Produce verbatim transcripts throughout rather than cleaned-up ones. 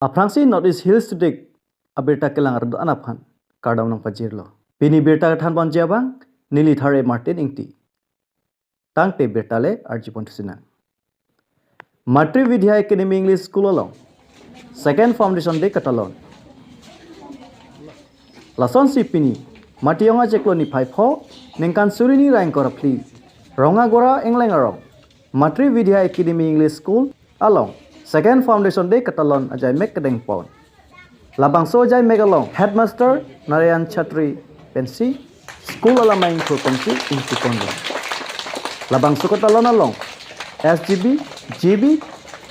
Aphrangsi North East Hills District abirta kelang ardo anaphan kardom nangpajirlo. Pini birta kethanponji abang neli Thare Martin Ingti. Tangte birta le arjupon thusinang. Matri Vidya Academy English School along Second Foundation Day katalon. Lasonsi pini Matiyong achiklo niphai pho, ningkan suri ni ra ingkoi ra phli, Rongagora Engleng arong Matri Vidya Academy English School along Second Foundation Day katalon ajaimek kedengpon. Labangso ajaimek along Headmaster Narayan Chatri pensi school alamai ingthur pensi ingtiponlo. Labangso katalon along S G B, G B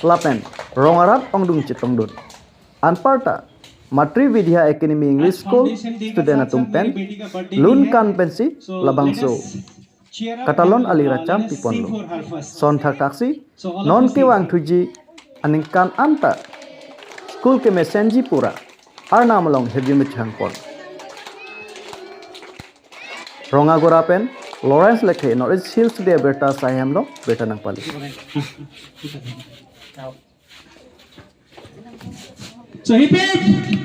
lapen rong arat ongdung chetongdun. Anparta Matri Vidya Academy English School student atum pen lun kan pensi labangso katalon ali racham piponlo. Son thakthak si non kevangthuji aningkan anta school kemesenji pura arnam along hirjume chehangpon. Rongagora pen Lawrence Lekthe, North East Hills District abirta sai hemlo birta nangpali. So hip hip.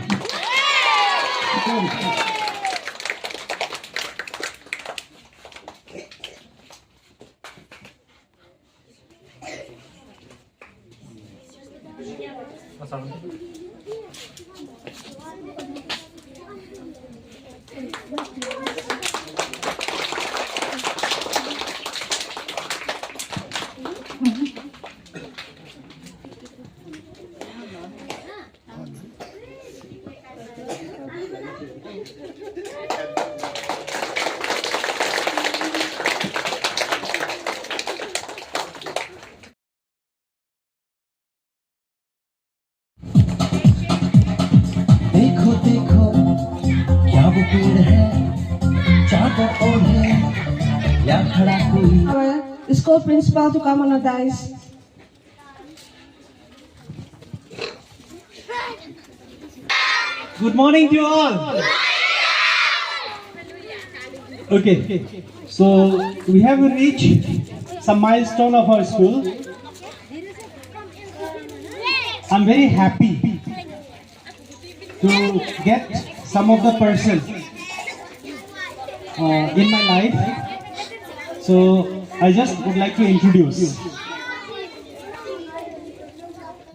देखो देखो, क्या वो पेड़ है, चादर ओढ़े, या खड़ा कोई। Our school principal to come on a dais. Good morning to you all. Okay, so we have reached some milestone of our school. I'm very happy to get some of the person uh, in my life. So I just would like to introduce.